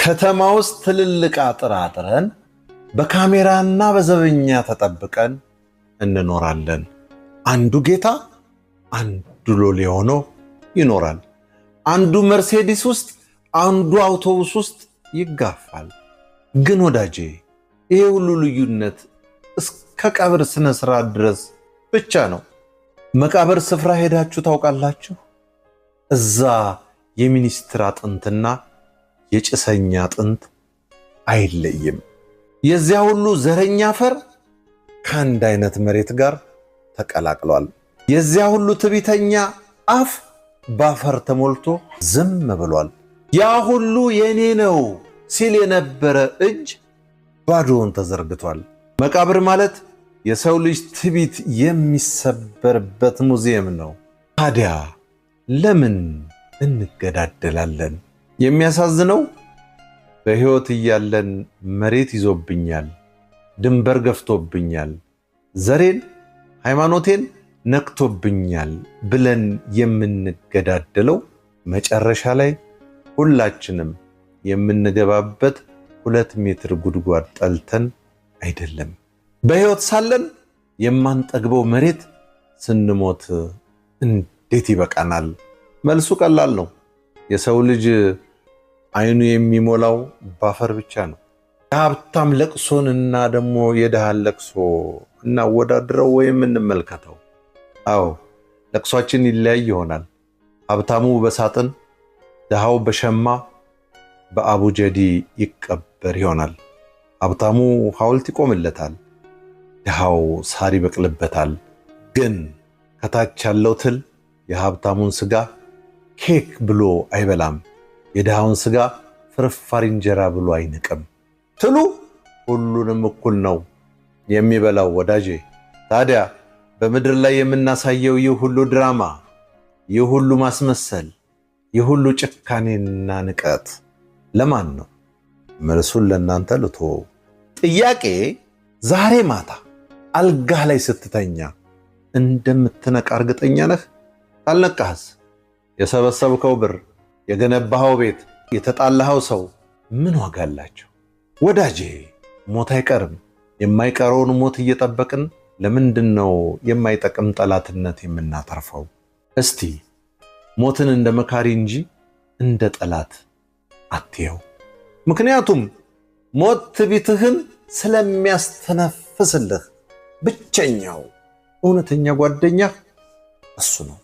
ከተማ ውስጥ ትልልቅ አጥር አጥረን በካሜራና በዘበኛ ተጠብቀን እንኖራለን። አንዱ ጌታ አንዱ ሎሌ ሆኖ ይኖራል። አንዱ መርሴዲስ ውስጥ፣ አንዱ አውቶቡስ ውስጥ ይጋፋል። ግን ወዳጄ፣ ይሄ ሁሉ ልዩነት እስከ ቀብር ስነ ስርዓት ድረስ ብቻ ነው። መቃብር ስፍራ ሄዳችሁ ታውቃላችሁ? እዛ የሚኒስትር አጥንትና የጭሰኛ አጥንት አይለይም። የዚያ ሁሉ ዘረኛ አፈር ከአንድ አይነት መሬት ጋር ተቀላቅሏል። የዚያ ሁሉ ትዕቢተኛ አፍ ባፈር ተሞልቶ ዝም ብሏል። ያ ሁሉ የኔ ነው ሲል የነበረ እጅ ባዶውን ተዘርግቷል። መቃብር ማለት የሰው ልጅ ትዕቢት የሚሰበርበት ሙዚየም ነው። ታዲያ ለምን እንገዳደላለን? የሚያሳዝነው በሕይወት እያለን መሬት ይዞብኛል፣ ድንበር ገፍቶብኛል፣ ዘሬን፣ ሃይማኖቴን ነክቶብኛል ብለን የምንገዳደለው መጨረሻ ላይ ሁላችንም የምንገባበት 2 ሜትር ጉድጓድ ጠልተን አይደለም። በሕይወት ሳለን የማንጠግበው መሬት ስንሞት እንዴት ይበቃናል? መልሱ ቀላል ነው። የሰው ልጅ አይኑ የሚሞላው ባፈር ብቻ ነው። የሀብታም ለቅሶን እና ደግሞ የድሃን ለቅሶ እናወዳድረው ወይም እንመልከተው። አዎ፣ ለቅሷችን ይለያይ ይሆናል። ሀብታሙ በሳጥን፣ ድሃው በሸማ በአቡጀዲ ይቀበር ይሆናል። ሀብታሙ ሐውልት ይቆምለታል፣ ድሃው ሳር ይበቅልበታል። ግን ከታች ያለው ትል የሀብታሙን ስጋ ኬክ ብሎ አይበላም፣ የድሃውን ስጋ ፍርፋሪ እንጀራ ብሎ አይንቅም። ትሉ ሁሉንም እኩል ነው የሚበላው ወዳጄ። ታዲያ በምድር ላይ የምናሳየው ይህ ሁሉ ድራማ፣ ይህ ሁሉ ማስመሰል፣ ይህ ሁሉ ጭካኔና ንቀት ለማን ነው? መልሱን ለእናንተ ልተወው። ጥያቄ፣ ዛሬ ማታ አልጋህ ላይ ስትተኛ እንደምትነቃ እርግጠኛ ነህ? ካልነቃህስ የሰበሰብከው ብር፣ የገነባኸው ቤት፣ የተጣላኸው ሰው ምን ዋጋ አላቸው? ወዳጄ፣ ሞት አይቀርም። የማይቀረውን ሞት እየጠበቅን ለምንድን ነው የማይጠቅም ጠላትነት የምናተርፈው? እስቲ ሞትን እንደ መካሪ እንጂ እንደ ጠላት አትየው። ምክንያቱም ሞት ትዕቢትህን ስለሚያስተነፍስልህ ብቸኛው እውነተኛ ጓደኛህ እሱ ነው።